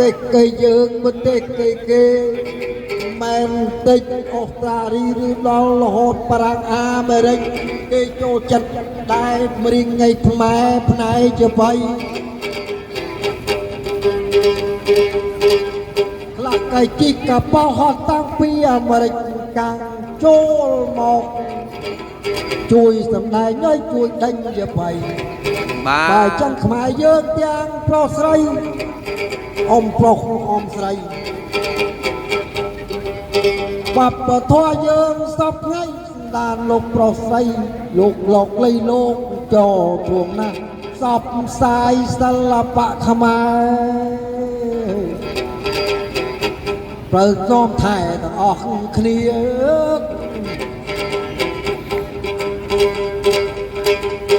ទេសគេយើងប្រទេសគេគេមែនតិចអូស្ត្រាលីឬដល់រហូតបារាំងអាមេរិកគេចូលចិត្តដែរមរៀងថ្ងៃខ្មែរផ្នែកជាបៃខ្លះកៃជីកកប៉ោហោះតាំងពីអាមេរិកកាំងចូលមកជួយសម្ដែងឲ្យជួយដេញជាបៃ បា បើ ទ ចឹងខ្មែរយើងទាំងប្រុសស្រីអ៊ំប្រុសអ៊ំស្រីបបធរយើងសពថ្ងៃសន្តានលោកប្រុសស្រីលោកលោកលៃលោកចោទ្រងណាស់សពផ្សាយសិល្បៈខ្មែរត្រូវសំថែទាំងអស់គ្នា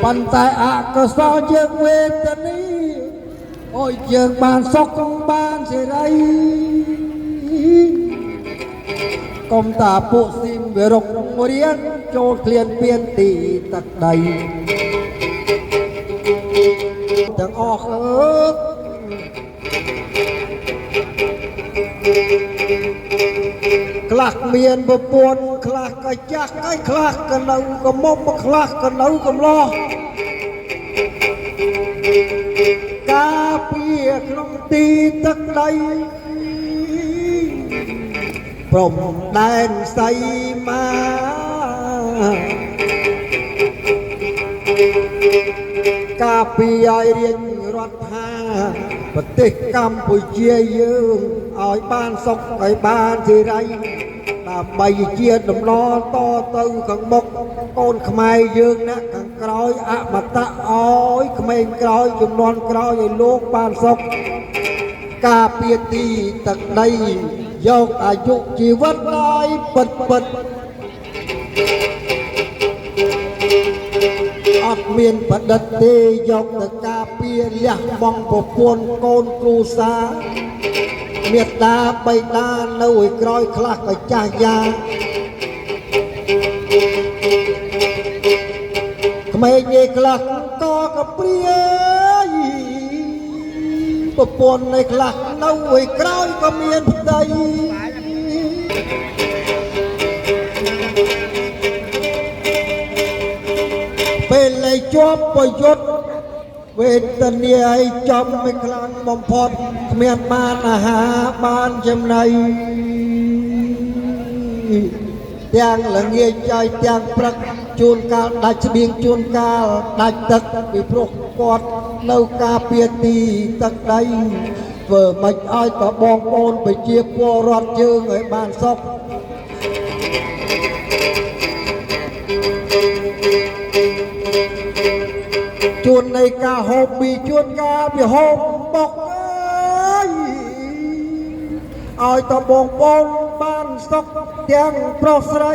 ប៉ុន្តែអកុសលយើងវេទនីអូយយើងបានសុខបានសេរីកុំតាពួកស៊ីមវិរុករៀនចូលក្លៀនពៀនទីទឹកដីទាំងអស់អើខ្លះមានប្រពន្ធខ្លះក៏ចាស់ហើយខ្លះក៏នៅកមុំខ្លះក៏នៅកំឡោះការពារក្នុងទីទឹកដីព្រំដែនសីមាការពារឲ្យរាជរដ្ឋាប្រទេសកម្ពុជាយើងឲ្យបានសុខឲ្យបានសេរីដើម្បីជាដំណរតទៅខាងមុខកូនខ្មែរយើងអ្នកខាងក្រោយអមតៈឲ្យក្មេងក្រោយជំនាន់ក្រោយឲ្យលោកបានសុខការពារទីទឹកដីយកអាយុជីវិតឲ្យពិតពិតអត់មានប្រឌិតទេយកទៅការពារលះបង់ប្រពន្ធកូនគ្រួសារមេត្តាបិតានៅឯក្រោយខ្លះក៏ចាស់យ៉ាក្មេងឯខ្លះក៏កព្រាយប្រពន្ធឯខ្លះនៅឯក្រោយក៏មានប្តីពេលលេជាប់ប្រយុទ្ធវេទនាឲ្យចំមិនខ្លាំងបំផុតគ្មានបានអាហារបានចំណីទាំងល្ងាចឲ្យទាំងព្រឹកជួនកាលដាច់ស្បៀងជួនកាលដាច់ទឹកពីព្រោះគាត់នៅការពារទីទឹកដីធ្វើមិនឲ្យតបងប្អូនប្រជាពលរដ្ឋយើងឲ្យបានសុខជួននៃការហូបពីជួនកាលពីហូបបុកអើយឲ្យតបងប្អូនបានសុខទាំងប្រុសស្រី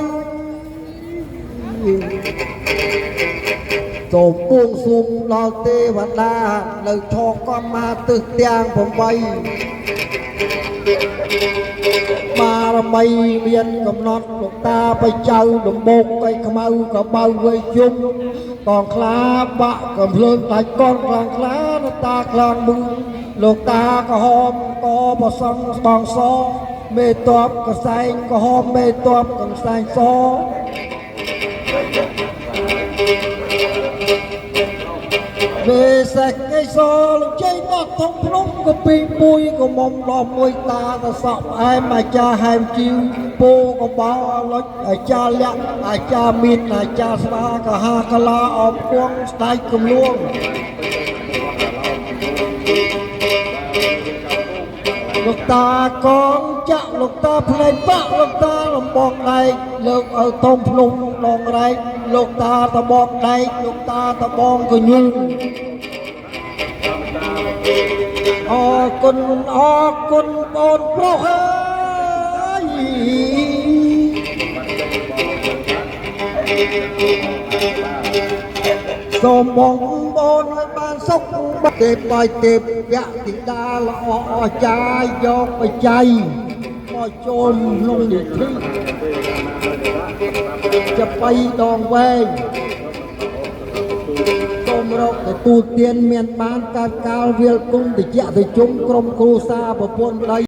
សូមបួងសួងដល់ទេវតានៅឈរកម្មាទិសទាំង8បារមីមានកំណត់លោកតាបច្ចៅដំបូកកៃខ្មៅកបៅវ័យជុំកងខ្លាបាក់កំភ្លើងដាច់កនខ្លាំងខ្លាតាខ្លាំងមឹងលោកតាក្រហមកប្រសងស្បងសមេតបកសែងក្រហមមេតបកសែងសវេសេកេសលជ័យដល់ធំភ្នំក៏ពីមួយក៏មុំដល់មួយតាទៅសក់ផ្អែមអាចារ្យហែមជីវពោកបោលុចអាចារ្យលក្ខអាចារ្យមីនអាចារ្យស្វាកហាកលាអបគួងស្ដេចកំលួងលោកតាកងចាក់លោកតាភ្នែកបាក់លោកតាលំបងដែកលើកឲ្យធំភ្នំដងរែកលោកតាតបងដែកលោកតាតបងកញូងអរគុណអរគុណបងប្រុសអើយសូមបងប្អូនឲ្យបានសុខទេពបាយទេពវៈធីតាល្អអស្ចារ្យយកបច្ច័យមកចូលក្នុងនិធិចបៃដងវែងសូម មរកទទួលទានមានបានកើតកាលវាលគុំតិចតិជុំក្រុមគ្រួសារប្រពន្ធប្តី។